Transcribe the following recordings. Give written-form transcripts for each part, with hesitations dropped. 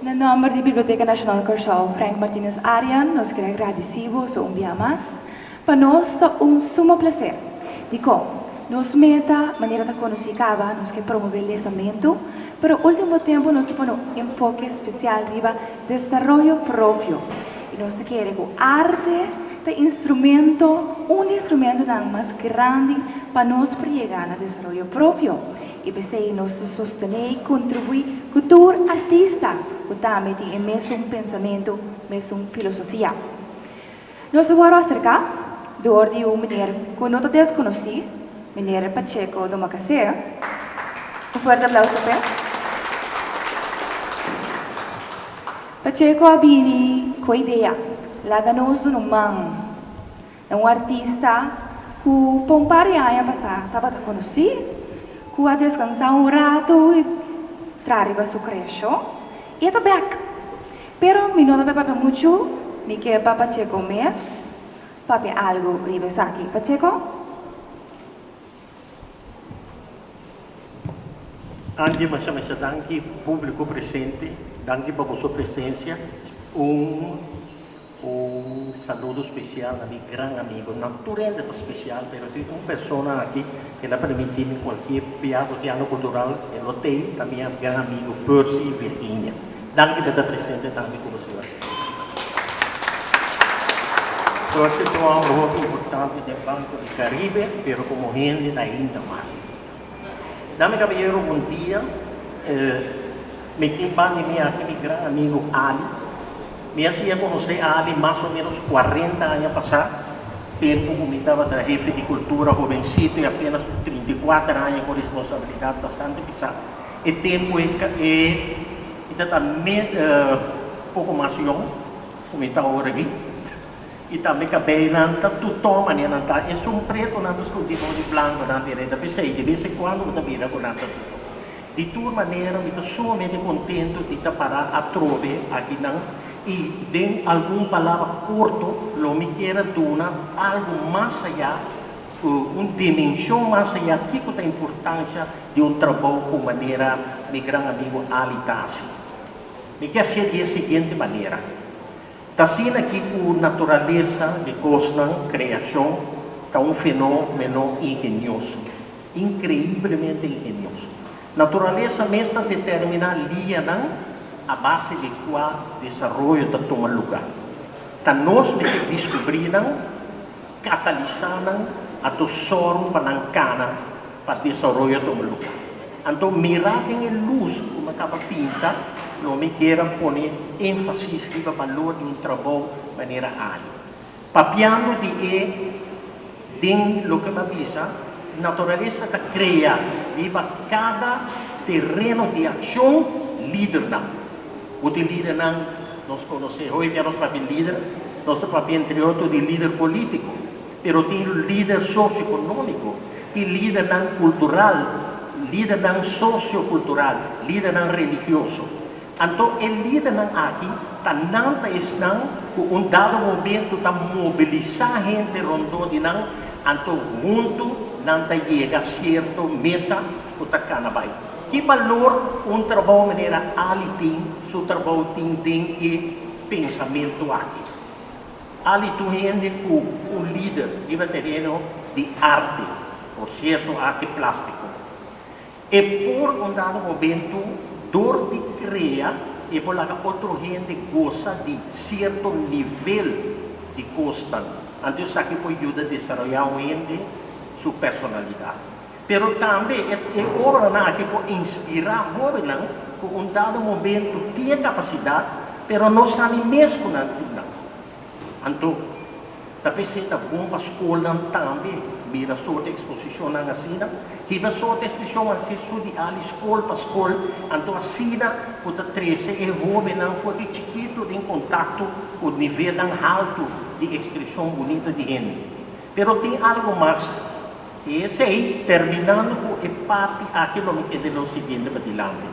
Na nòmber di Biblioteka Nashonal Kòrsou Frank Martinus Arian nos kere gradisí boso un bia mas. Pa nos ta un sumo plaser. Dikon? Nos meta, manera ta konosí kaba, nos ke promové lesamentu, pero último tempu nos ta pone un enfoke spesial riba desaroyo propio i nos ta kere ku arte ta instrumento, un di instrumentonan mas grandi pa nos por yega na desaroyo propio i p'esei nos ta sostené i kontribuí ku tur artista ku tambe tin e mesun pensamentu, mesun filosofia. Nos a wòrdu aserká dor di un meneer ku no ta deskonosí, meneer Pacheco Domacassé. Un fuerte aplauso p'e. Pacheco a bini ku e idea, laga nos duna un man na un artista ku pa un par di aña pasá tabata konosí, ku a deskansá un ratu i traha riba su kreashon i e ta bèk. Pero mi no ta papia muchu, mi ke pa Pacheco mes papia algu riba esaki. Pacheco? Angie, masha masha danki publico presente, danki pa boso presencia. Un un saludo special na mi gran amigo, na tur hende ta special pero tin un persona aki el a permiti mi cualkier biaha di ano cultural e lo tey, ta mi gran amigo Percy Virginia. Danki pa ta presente tambe ku boso aki. Percy ta un homber hopi importante den Banco di Caribe, pero komo hende ta ainda mas importante. Dame caballero bon dia. Mi tin banda di mi aki mi gran amigo Ali. Mi a siña konosé Ali mas o menos 40 aña pasá, tempu ku mi tabata hefe di kultura hobencito i apenas ku 34 aña ku responsabilidat bastante pisá. E tempu e e mi ta ta me poko mas yòn ku mi ta ora aki i tambe kabeinan ta tutò manera nan ta esun pretonan ta skondí bou di blankonan dere ta p'esei de bes en kuando bo ta mira ku nan ta tutò. Di tur manera mi ta sumamente kontentu di ta pará atrobe akinan i den algun palabra korto lo mi kier a duna algu mas ayá un dimenshon mas ayá kiko ta importansha di un trabou ku manera mi gran amigu Ali ta hasi. Mi ke hasié di e siguiente manera, Ta asina ki ku naturalesa di kosnan, kreashon, ta un fenómeno ingenioso, inkreiblemente ingenioso. Naturalesa mes ta determiná lianan a base di kua desaroyo ta tuma lugá. Ta nos mester diskubrí nan, Katalisá nan anto sòru pa nan kana pa desaroyo tuma lugá. Anto mirá den e lus ku mi a kaba pinta, lo mi kier a pone énfasis riba balor di un trabou manera Ali. Papiando di e den loke mi a bisa, naturalesa ta krea riba kada tereno di akshon lidernan. Bo tin lidernan nos konosé. Hoy dia nos papia lider, nos ta papia entre otro di lider polítiko, pero tin lider sosioekonómiko, tin lidernan kultural, lidernan sosiokultural, lidernan religioso. Anto e lidernan aki ta nan ta esnan ku un dado momento ta mobilisá hende rondó di nan, anto huntu nan ta yega sierto meta ku ta kana bai. Ki balor un trabou manera Ali tin su trabou tin den e pensamentu aki? Ali ta un hende ku un lider riba tereno di arte, por sierto arte plástiko. E por un dado momento dor di krea e por laga otro hende gosa di sierto nivel di kosnan. Anto esaki por yuda desaroyá un hende su personalidat. Pero tambe e obranan aki por inspirá hóbennan ku un dado momento tin e kapasidat pero no sa ni mes ku nan tin nan. Anto ta p'esei ta bon pa skolnan tambe mira sorto eksposishonnan asina, hiba sorto eksposishon hasi su di ali skol pa skol, anto asina ku ta trese e hóbennan for di chikitu den kontakto ku nivelnan haltu di ekspreshon bunita di hende. Pero tin algu mas, i esei, terminando ku e parti aki lo mi kende lo siguiente pa dilanti.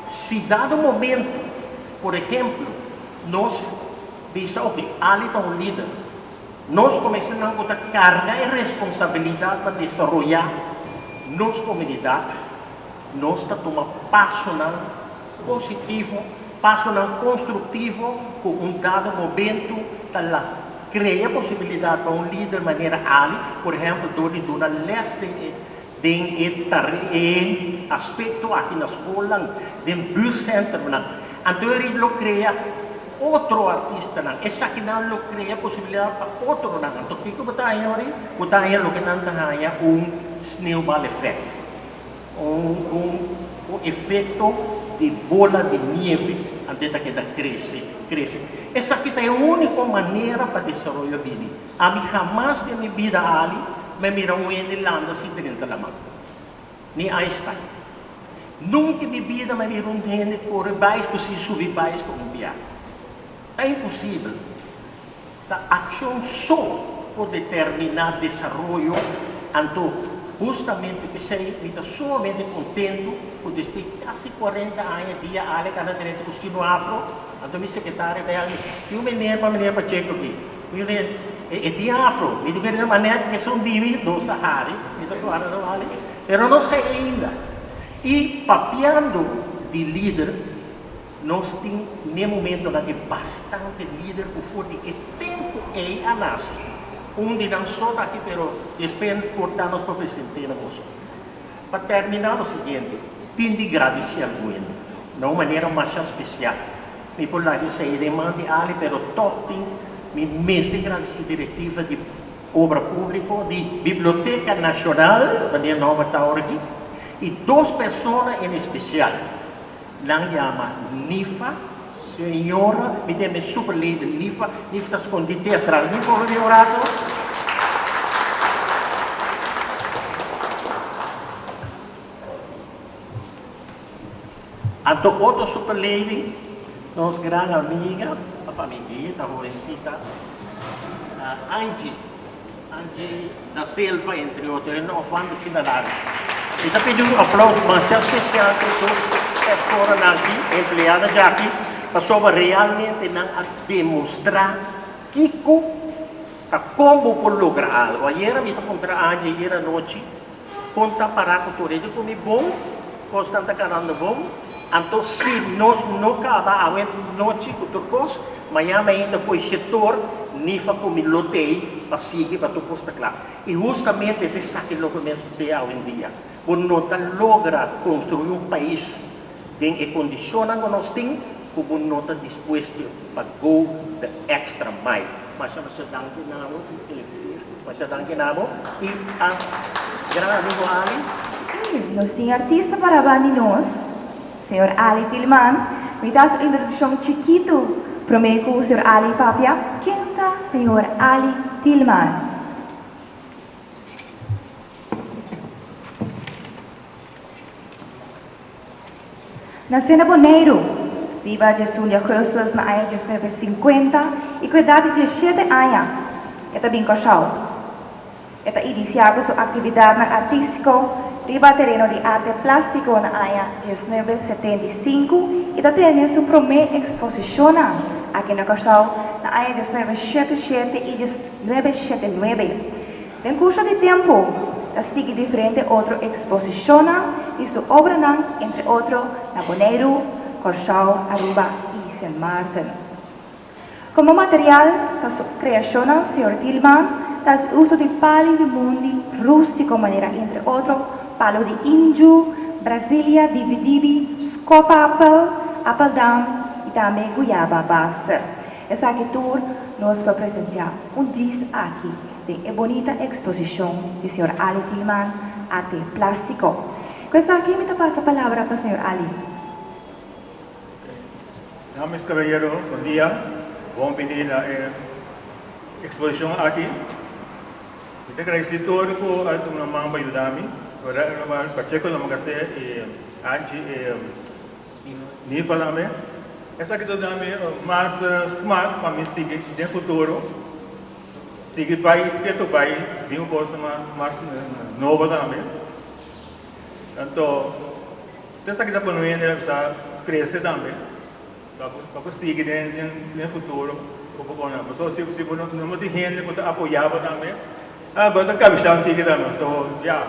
Si dado momento, por ehemplo, Nos bisa oke, Ali ta un lider. Nos komo esnan ku ta karga e responsabilidat pa desaroyá nos komunidat, nos ta tuma pasonan positivo, pasonan konstruktivo ku un dado momentu ta la krea posibilidat pa un lider manera Ali, por ehèmpel dor di duna lès den e den e e aspekto aki na skolnan, den buurtcentrumnan. Anto eri lo krea otro artistanan, esakinan lo krea posibilidat pa otronan. Anto kiko bo ta haña ori? Bo ta haña loke nan ta haña un sneeuwbal effect, un un un efekto di bola di nieve, anto e ta keda krese, krese. Esaki ta e úniko manera pa desaroyo bini. Ami hamas den mi bida ali me mira un hende landa sin drenta laman. Ni Einstein. Nunca mi bida me mira un hende kore baiskel sin subi baiskel un bia. Ta imposibel. Ta akshon so por determiná desaroyo, anto hustamente p'esei mi ta sumamente kontentu ku despues di kasi kuarenta aña dia Ali a kana drenta ku Stino Afro, anto mi sekretario bel mi, tin un meneer pa meneer Pacheco aki. Mi e tin afro, mi di kere ma net ke son di mi, nos a hari, mi ta guarda no bali, pero no sa ainda. I papiando di lider, nos tin n'e momentonan aki bastante lider ku for di e tempu ei a nase. Un di nan so ta aki, pero despues por ta nos por present'é na boso. Pa terminá lo siguiente, tin di gradisí algun hende na un manera masha spesial. Mi por laga esei den man di Ali, pero tòg tin mi mester gradisí direktiva di Obra Públiko, di Biblioteka Nashonal, manera nòmber ta ora aki, i dos persona en espesial. Nan yama Nifa, señora, mi tin mi super lady Nifa, Nifa ta skondí te atras, Nifa por bin un rato? Anto otro super lady, nos gran amiga, of amiguita, jovencita, Angie, Angie da Silva, entre otro, e no fan di asina largo. Mi ta pidi un aplauso masha special pa e dos personanan aki, empleada djaki, pasobra realmente nan a demostra kiko ta kon bo por logra algo. Ayera mi ta puntra Angie ayera anochi, Kon ta pará ku tur hende ku mi bon, kosnan ta kanando bon, anto si nos no kaba awe nochi ku tur kos, mañan mainta fo'i shetor nifa ku mi lo tei pa sigui pa tur kos ta kla. I hustamente ta esaki loke mes te awendia. Bo no ta logra konstruí un pais den e kondishonnan ku nos tin ku bo no ta dispuesto pa go the extra mile. Masha masha danki na bo. Masha danki na bo y a gran amigo Ali. Nos tin artista para bandi nos, señor Ali Tilman. Mi ta haci un introduccion chikitu prome cu señor Ali papia. Ken ta señor Ali Tilman? Nace na Boneiru, riba djesun di augustus na aña 1950 i ku edat di djeshete aña e ta bin Kòrsou. E ta inisiá ku su aktividatnan artístiko riba tereno di arte plástiko na aña 1975 i ta tene su promé eksposishonnan aki na Kòrsou na aña 1977 i 1979. Den kurso di tempu. Ta sigui diferente otro eksposishonnan di su obranan, entre otro na Boneiru, Kòrsou, Aruba i Sint Maarten. Komo material pa su kreashonnan señor Thielman ta hasi uso di palu di mundi rústiko manera entre otro palu di inju, Brasilia, dividibi, skopapel, apeldam i tambe guyaba baser. Esaki tur nos por presensiá un djis aki den e bonita eksposishon di señor Ali Thielman, Arte Plástiko. Ku esaki mi ta pasa palabra pa señor Ali. Damas y caballero, bon dia. Bon bini na e exposicion aki. Mi ta agradeci tur cu a tuma man pa yuda mi. Pacheco Lomacase y Angie y Nifa tambe. Esaki ta duna mi mas smak pa mi sigui den futuro. Sigui bay keto bay bin un cos mas nobo tambe. Anto. Esaki ta pone hende a bisa crece tambe pa por sigui den futuro ku bo por pasobra si bo no tin hende ku ta apoya bo tambe ah bo ta kabesha un tiki tambe so ya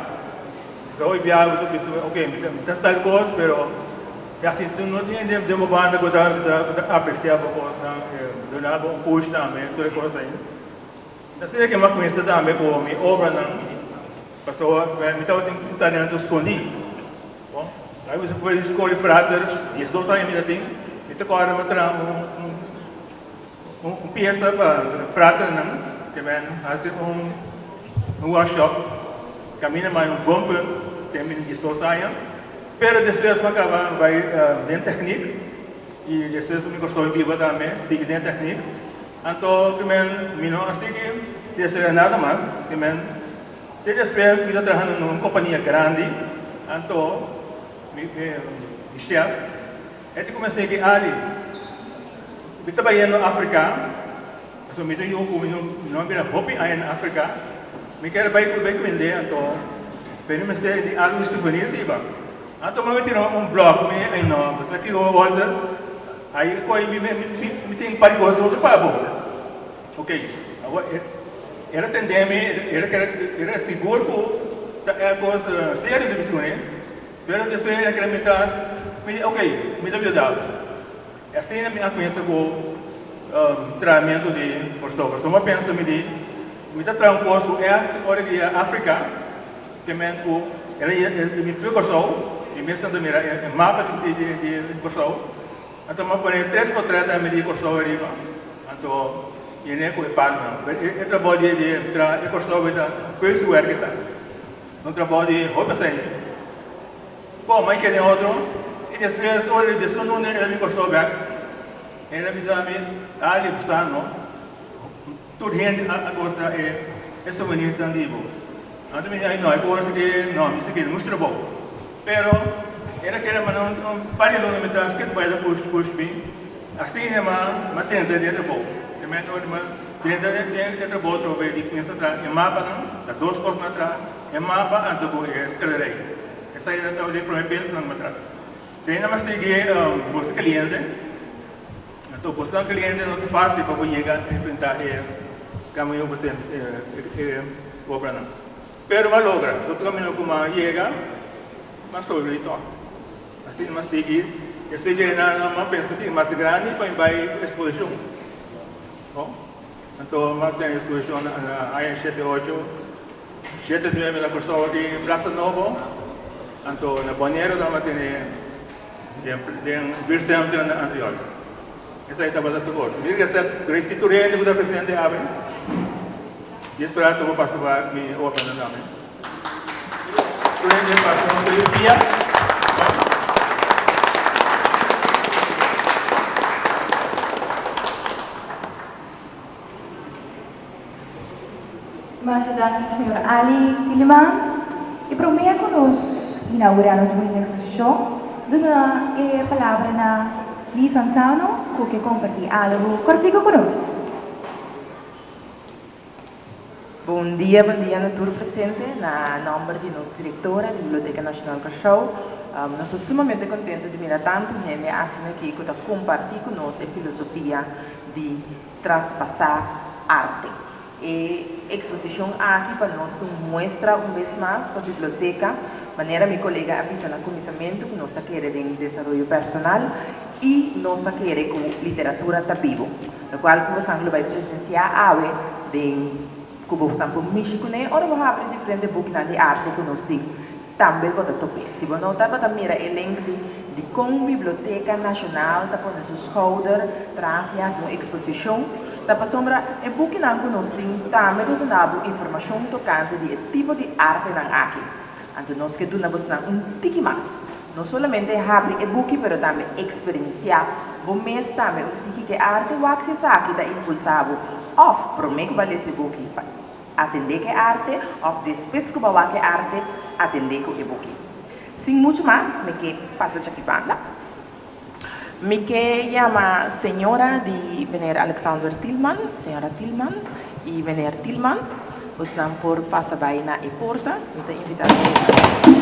so hopi bia bo ta bisa ok mi ta start kos pero ya si no tin hende den bo banda ku ta aprecia bo kosnan duna bo un push tambe tur e kos ei asina ke mi a kuminsa tambe ku mi obranan pasobra mi tabatin un talento skondi. Bon, ai bo por di skol di frater, 12 aña mi ta tin, mi ta kòrda mi a traha un piesa pa fraternan, ke men hasi un workshop, kaminda mi a haña un bon punt den mi 12 aña, pero despues mi a kaba bai den teknik i despues mi kòrsou biba tambe sigui den teknik, anto ke men mi no a sigui deseñá nada mas, ke men. Te despues mi ta traha na un kompania grandi, anto mi shef e ta kuminsá ki Ali, mi ta bayendo Afrika, pasobra mi ta yu ku mi no a bira hopi aña na Afrika, mi kier bai ku bai kuende anto pero mi mester di algu di souvenir si ba. Anto mi a tira un bluff mi ay no, pasobra kiko Walter, ay koe mi tin un par di kos otro pa bo. Ok, awor el a tende mi, el a sigur ku ta e kos serio di biskuné, pero despues el a keda mi tras, mi di ok, mi ta yuda bo. I asina mi a kuminsá ku trahamentu di Kòrsou. Pasobra mi a pensa, mi di, mi ta traha un kos ku ègt ora di Afrika, te men ku el a mi fui Kòrsou, mi mes ta mira e mapa di Kòrsou. Anto mi a pone tres potret ami di Kòrsou ariba, anto yene ku e palunan. E trabou di traha e Kòrsou ta huiswerk e ta. Un trabou di hopi pasenshi. Bon, mi a keda den otro i despues ora di despues un el a bin Kòrsou bèk, el a bisa mi, Ali, bo sa no, tur hende a gosa e souvenirnan di bo. Anto mi di, ay no, e kos aki no, mi sa kere muchu trabou. Pero el a keda manda un par di luna mientras ke bai ta push push mi, asina mi a drenta den e trabou. Te mester ora mi a drenta den e trabou atrobe di kuminsa traha e mapanan, ta dos kos mi a traha, e mapa anto ku e skilderij. Esei tabata e prome bes ku mi a traha. Te mi a sigui buska kliente. Anto buska un kliente no ta fasil pa bo yega enfrenta e kaminda ku bo e obranan. Pero m'a logra. Su otro camino cu m'a yega, m'a sobrevivi toch. Asina m'a sigui. Despues dje nan m'a pensa tin mas grandi pa mi bay exposicion. Bon, anto m'a tene exposicion na aña shete ocho, shete nuebe na Corsou aki Plaza Nobo. Anto na Bonero nan m'a tene den Buurtcentrum na Antriol. Esaki tabata tur cos. Mi resa Gracie tur hende cu ta presente awe. Mi espera tur bo pasa pa mi obra nan tambe. Tur hende pasa un feliz dia. Masha danki señor Ali Tilleman. E prome cu nos inaugura nos bunita exposicion, duna e palabra na Lee Van Sano cu ke comparti algo cortico cu nos. Bon dia, bon dia na tur presente. Na nomber di nos directora di Biblioteca Nacional Kòrsou, nos ta sumamente contento di mira tantu hende asina aki cu ta comparti cu nos e filosofia di traspasá arte. E eksposishon aki pa nos ta un muestra un bes mas pa biblioteka, manera mi kolega a bisa na kuminsamentu ku nos ta kere den desaroyo personal i nos ta kere ku literatura ta bibu, lokual ku bosan lo bai presensiá awe den ku bosan por mishi kuné ora bo habri diferente bukinan di arte ku nos tin. Tambe bo ta top'é. Si bo no tabata mira e link di dikon Biblioteka Nashonal ta pone su skouder tras i hasi un eksposishon, ta pasobra e bukinan ku nos tin tambe ta duna bo informashon tokante di e tipo di artenan aki. Anto nos ke duna bosnan un tiki mas. No solamente habri e buki pero tambe eksperensiá bo mes tambe un tiki ku e arte wak si esaki ta impulsá bo òf promé ku bo a lesa e buki pa Atendé ku e arte òf despues ku bo a wak e arte, atendé ku e buki. Sin muchu mas, mi ke pasa djaki banda. Mi ke yama señora di meneer Alexander Thielman, señora Thielman i meneer Thielman. Bosnan por pasa bai na e porta. Mi ta invitá señora.